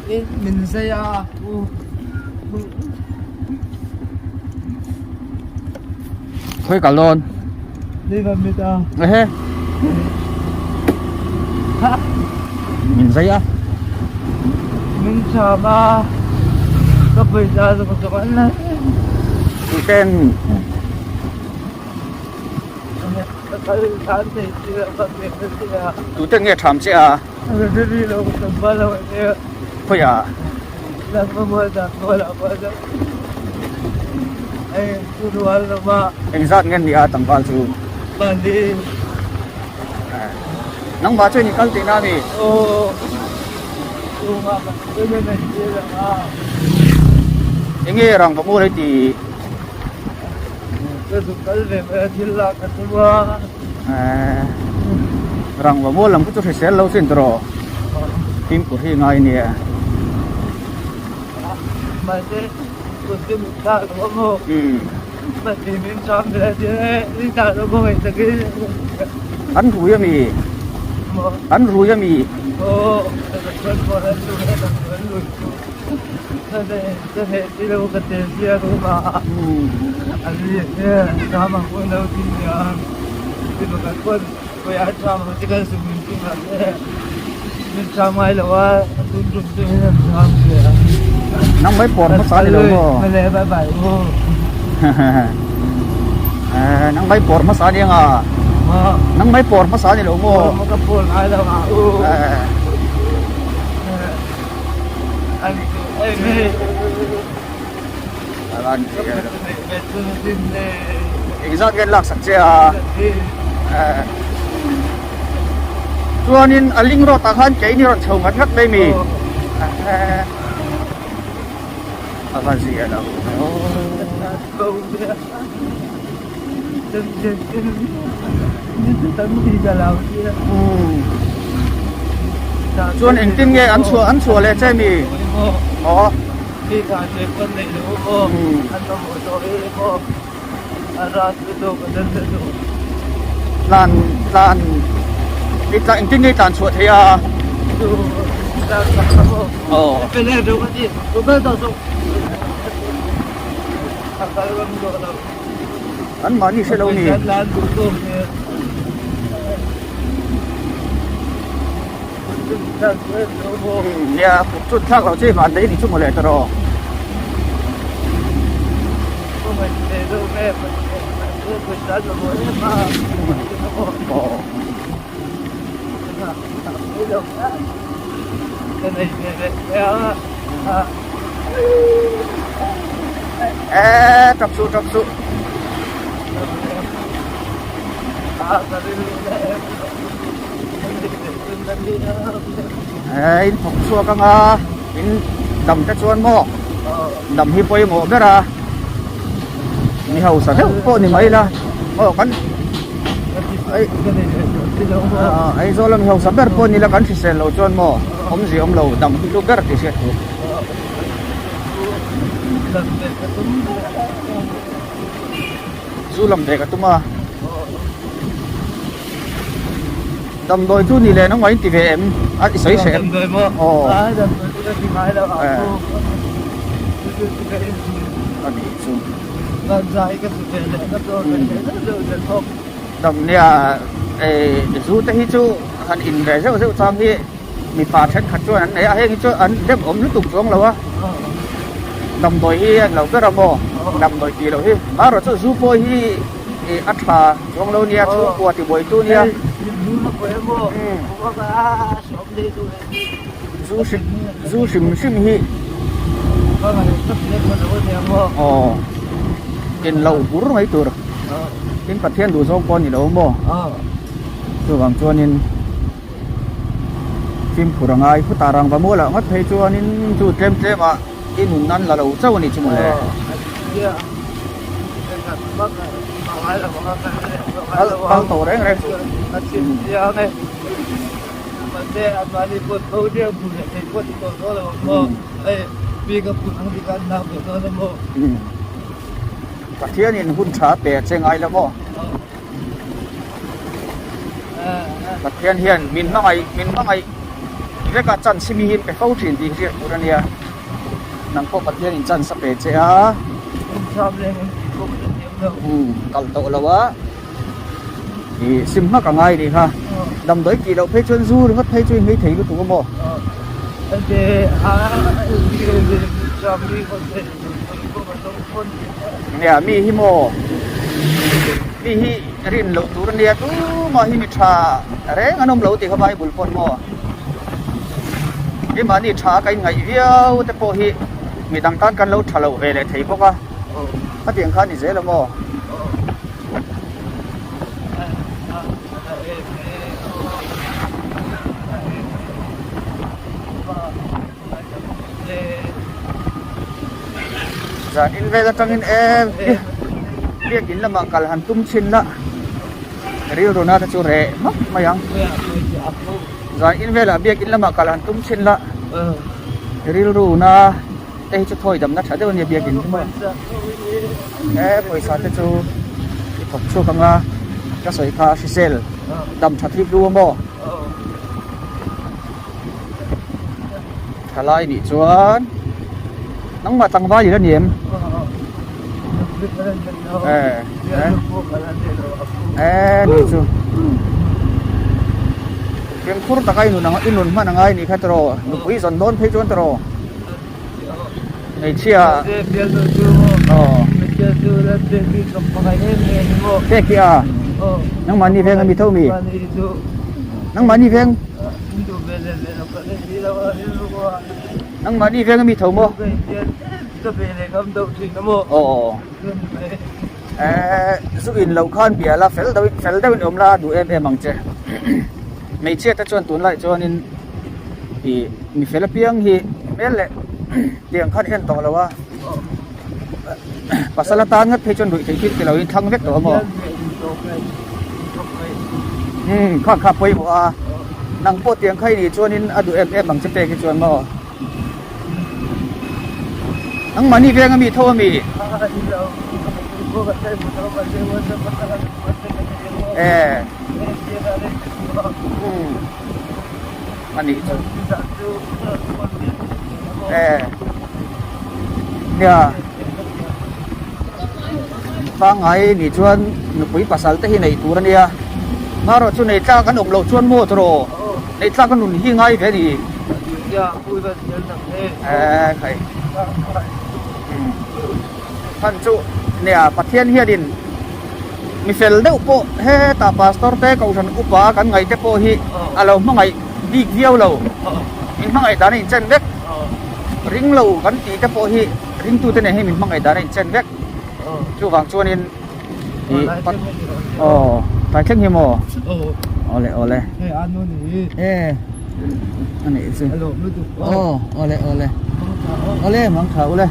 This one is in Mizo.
Min zai a u. Khawi kal dawn? Leiva mit a. Ehe. Min zai a. Min cham a. Ka pawisa chu ka chawk an la. Tuten. Ka kal tlan thei si lo ka pe ta si a. Tuten nge tham che a? Khawiah? Engzat nge ni a tlangval chu? Nangmah chuan i kal tihna a ni? Enge rangva maw lei tih? Rangva mual lam khu chu hrisel lo chin tawh fimkhur hi ngai nia. An rui a mi? An rui a mi? Nang mai pawr hmasa ni lo maw? Nang mai pawr hmasa ni anga? Nang mai pawr hmasa ni lo maw? Engzat nge lak sak che a chuanin a ling rawt ah khan keini rawn chho ngat ngat mai mi a va zia lo Chuan engtin nge an chhuah an chhuah leh che mi? Aw. Tlan tlan i tlan engtin nge i tlan chhuah thei a? Aw. An mahni hre lo ni. Nia kut chut thlak lo che van daih ni chu mawle tawh rawh. Eee tap suh tap suh. Eee in thawk chhuak anga in dam te chuan maw dam hi pawimawh ber a mi hausa deuh pawh ni mai la aw kan Aizawl a mi hausa ber pawh ni la kan hrisel lo chuan maw awmzia awm lo dam hi chu ber tih hriat tur. Zu lam ve ka tum a damdawi chu ni leh nangmah in ti ve em a i sawi hreh em aw a nih chu dam nia zu te hi chu han in ve zeuh zeuh chang hi. Mipa thenkhat chuan an nei a, heng hi chu an dem awm lutuk chuang lo a, damdawi hi an lo ber a maw, damdawi tih loh hi, marawh chu zu pawh hi ih a tha chuang lo nia, chhungkua ti buai tu nia, zu hrim zu hrim hrim hi aw in lo bur mai tur, tin Pathian duh zawng pawh a ni lo maw, chuvang chuanin. Fimkhur a ngai khutah rangva mualah ngawt phei chuanin chu tlem tlem ah i nun nan la lo chauh a nih chu mawle. Kal kal tawh reng reng suh. Pathianin hun tha pe a che ngai lo maw. Pathian hian min hmangaih min hmangaih vek a, chance hi mi hi an pe fo thin tih hriat tur a nia. Nang pawh Pathian in chance a pe che a. Umm kal tawh lo a. Ih sim hmak a ngai nih kha. Damdawi tih loh phei chuan zu ringawt phei chu i nghei thei lutuk a maw? Nia mi hi maw? Mi hi rin loh tur a nia tumah hi mi tha reng an awm lo tih kha Bible pawn maw? Keimahni tha ka inngaih viau te pawh hi midang tan kan lo tha lo ve leh thei bawk a. Khatiang kha a ni zel a maw? Zan in vel atangin em biakin lamah kal han tum thin la rilru na te chu reh hmak mai ang zan in velah biakin lamah kal han tum thin la rilru na te hi chu thawi damna tha deuh ania biakin chu maw he pawisa te chu i thawk chhuak anga ka sawi kha a hrisel dam tha thik lu a maw thalai nih chuan nangmah tlangval i la ni em eh eh nih chu fimkhur taka i nun i nun hman angai nih kha tiraw nupui zawn dawn phei chuan tiraw hmeichhia pek hi a nangmahni veng ami tho mi nangmahni veng nangmahni veng ami tho maw aw eh zu in loh khan bia la fel deuh fel deuhin awm la duh em em ang che hmeichhia te chuan tunlai chuanin ih mi fel apiang hi hmel leh tiang khan en tawh lo a pasal atan ngat phei chuan ruih theih thil ti loin thlang vek tawh a maw umm kha kha pawimawh a nang pawh tiang kha i nih chuanin a duh em em ang che pek hi chuan maw nangmahni veng ami tho ami eh umm. a nih chu eh nia pangngai nih chuan nupui pasal te hi neih tur a nia marawh chu nei tlak an awm loh chuan maw tawh nei tlak a nun hi ngai ve a ni eh khai chhan chu nia Pathian hianin Mi fel deuh pawh hetah pastor te kohhran upa kan ngaih te pawh hi a lo hmangaih bik viau lo. Min hmangaih dan a inchen vek. Ring lo kan tih te pawh hi ringtute nen hian min hmangaih dan a inchen vek. Chuvang chuanin ih aw tlai thleng hi maw? Awle awle. E a nih chu. Aw awle awle. Awle mang tha ule.